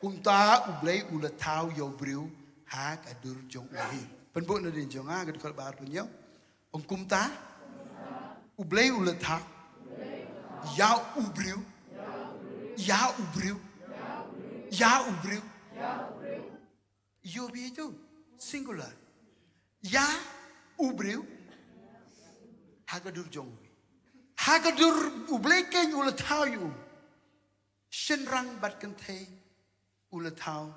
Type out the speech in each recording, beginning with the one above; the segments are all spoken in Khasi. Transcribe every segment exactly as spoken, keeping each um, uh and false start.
Kumta U Blei u la thaw ïa u briew ha ka dur jong u hi. Pynbud na dien jong nga, ka dkhot ba arphew hynñiew. Ong kumta U Blei u la thaw ïa u briew, ïa u briew, ïa u briew. Ïa u briew. Ïa u briew. Singular. Ïa u briew ha ka dur jong u. Ha ka dur U Blei keiñ u la thaw ïa u. Shynrang bad kynthei u la thaw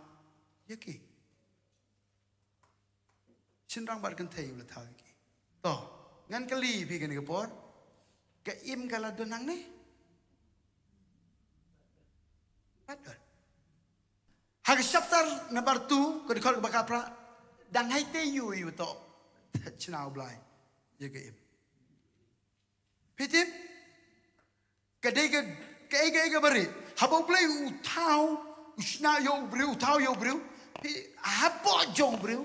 ïa ki. Shynrang bad kynthei u la thaw ïa ki. To, ngan kylli phi kane ka por. Ka im ka la don hangne? Pat don. Ha ka chapter number two, ka dkhot ba khatphra, dang haite ïa u, ïa u to shna U Blei ïa ka im. Phi tip? Ka dei ka, kaei kaei kaba rieh. Haba U Blei u thaw, u shna ïa u briew, u thaw ïa u briew. Phi, hapoh jong u briew,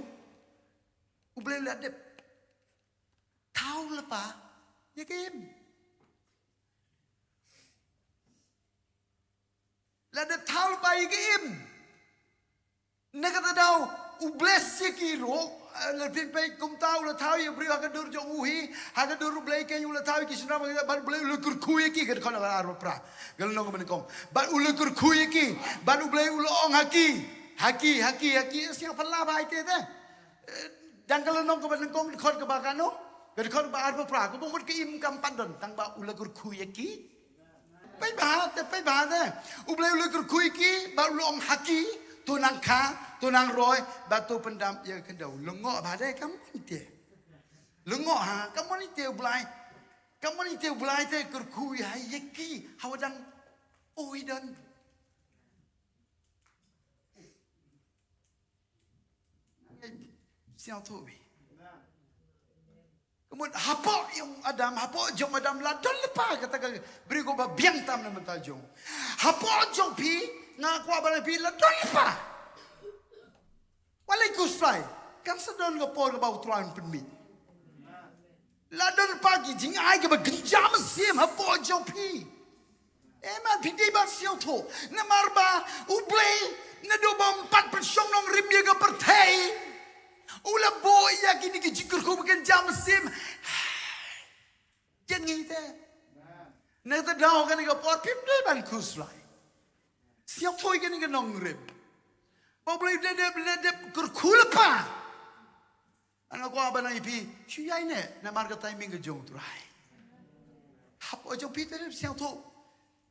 U Blei u la dep thaw lypa ïa ka im. La dep thaw lypa ïa ka im. Na kata ka daw, u bless ïa ki ruh, eh, la pynpaw kumta u la thaw ïa u briew ha ka dur jong u hi, ha ka dur U Blei keiñ u la thaw ïa ki shynrang bad U Blei u la kyrkhu ïa ki, ka dkhot ba arphew phra. Ka lynnong kaba nyngkong. Bad u la kyrkhu ïa ki, bad U Blei u la ong ha ki, ha ki, ha ki, ha ki, sngewbha pynlap ha ite te. Eh, dang ka lynnong kaba nyngkong, dkhot kaba katno, ka dkhot ba arphew phra, kaba mut ka im kam pat don, tang ba u la kyrkhu ïa ki. Peit bha te, peit bha te. U Blei u la kyrkhu ïa ki, bad u la ong ha ki, to nang kha, to nang roi, bad to pyndam ïa ka khyndew. Lyngngoh bha te, kam mon ite. Lyngngoh ha, kam mon ite U Blei. Kam mon ite U Blei te kyrkhu ïa, ïa ki, hawa dang, oh, i don. Sngewthuh phi. Ka mut hapoh jong Adam, hapoh jong Adam la don lypa kata ka briew kaba biang tam na bynta jong. Hapoh jong phi, nga kwah ban ong phi la don lypa. Wat leit khuslai, kan sa don ka por kaba U Trai un pynmih. La don lypa ki jingai kiba kynja mynsiem hapoh jong phi. Amen. Phi dei ban sngewthuh. Namar ba U Blei naduh ba um pat pynshong nongrim ïa ka pyrthei, u la buh ïa kine ki jingkyrkhu ba kynja mynsiem jong ngi te. Na kata ka daw kane ka por phim dei ban khuslai. Sngewthuh ïa kane ka nongrim. Ba U Blei u la dep, u la dep kyrkhu lypa. Nga kwah ban ong ïa phi, shu ïai neh namar ka timing ka jong U Trai. Hapoh jong phi te sngewthuh.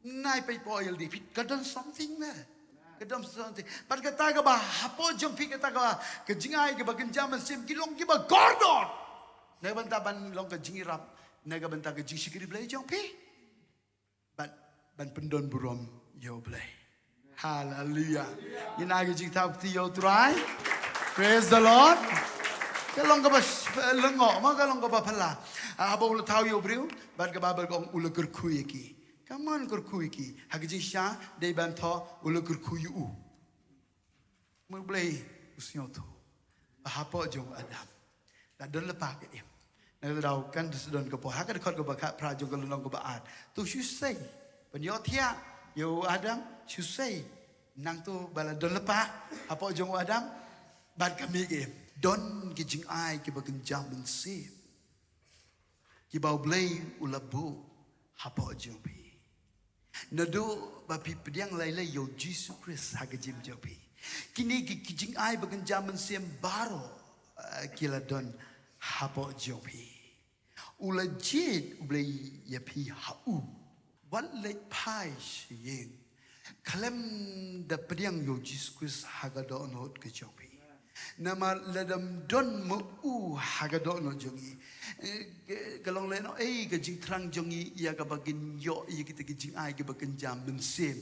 Nai peit hapoh L D phi, ka don something ne. Ka don something. Bad kata kaba hapoh jong phi, kata kaba, ka jingai kaba kynja mynsiem, ki long kiba kordor. Na ka bynta ban long ka jingïarap na ka bynta ka jingshakri Blei jong phi. Ban, ban pyndon burom ïa U Blei. Hallelujah. Ngin ai ka jingthap kti ïa U Trai. Praise the Lord. Ka long kaba sh-, lyngngoh, ma ka long kaba phylla. Ah, haba u la thaw ïa u briew, bad ka Baibl ka ong u la kyrkhu ïa ki. Ka mon kyrkhu ïa ki. Ha ka jingshisha, dei ban thoh u la kyrkhu ïa u. Mo U Blei u sngewthuh ba hapoh jong u Adam la don lypa ka im. Na kata ka daw kan sa don ka por. Ha ka dkhot kaba khatphra jong ka lynnong kaba ar. To shu sei. Pynïohthiah ïa u Adam, shu sei. Nangta ba la don lypa hapoh jong u Adam. Bad ka mih ka im. Don ki jingai kiba kynja mynsiem. Kiba U Blei u la buh hapoh jong phi. Naduh ba phi pdiang lai lai ïa u Jisu Khrist ha ka jingim jong phi. Kine ki, ki jingai ba kynja mynsiem baroh, eh, ki la don hapoh jong phi. U la jied U Blei ïa phi ha u. Wat leit phai sha ïing khlem da pdiang ïa u Jisu Khrist ha ka dohnud ka jong phi. Namar lada ym don ma u ha ka dohnud jong ngi, eh, ka, ka long lehnoh ei ka jingthrang jong ngi ïa kaba ngin ïoh ïa kita ki jingai kiba kynja mynsiem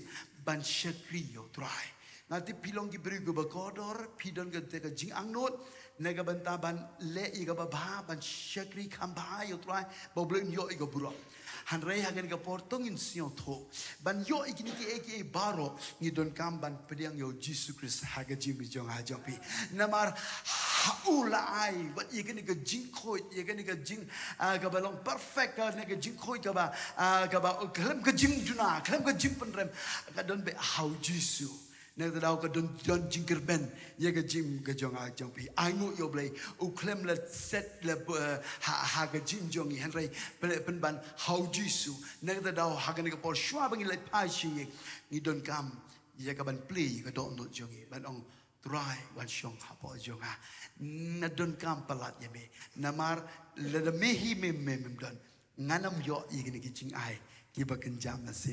ban shakri ïa u Trai. Nga tip phi long ki briew kiba kordor, phi don kata ka jingangnud na ka bynta ban leh ïa kaba bha, ban shakri kham bha ïa u Trai, ba U Blei un ïoh ïa ka burom. Hynrei ha kane ka por to ngin sngewthuh ban ïoh ïa kine kiei kiei baroh, ngi donkam ban pdiang ïa u Jisu Khrist ha ka jingim jong nga jong phi. Namar ha u la ai wat ïa kane ka jingkhuid, ïa kane ka jing, ah, kaba long perfect, kane ka jingkhuid kaba, ah, kaba khlem ka jingduna, khlem ka jingpynrem, ka don beit ha u Jisu. Na kata ka daw ka don, don jingkyrmen ïa ka jingim ka jong nga jong phi. Ai nguh ïa U Blei, u khlem la set la, eh, ha, ha ka jingim jong ngi, hynrei pynban ha U Jisu. Na kata ka daw ha kane ka por shuwa ba ngi leit phai sha ïing, ngi donkam ïa ka ban plie ïa ka dohnud jong ngi, ban ong, Trai, wan shong hapoh jong nga. Nga donkam palat ïa me. Namar lada me hi me, me, mem don, ngan ym ïoh ïa kine ki jingai kiba kynja mynsiem.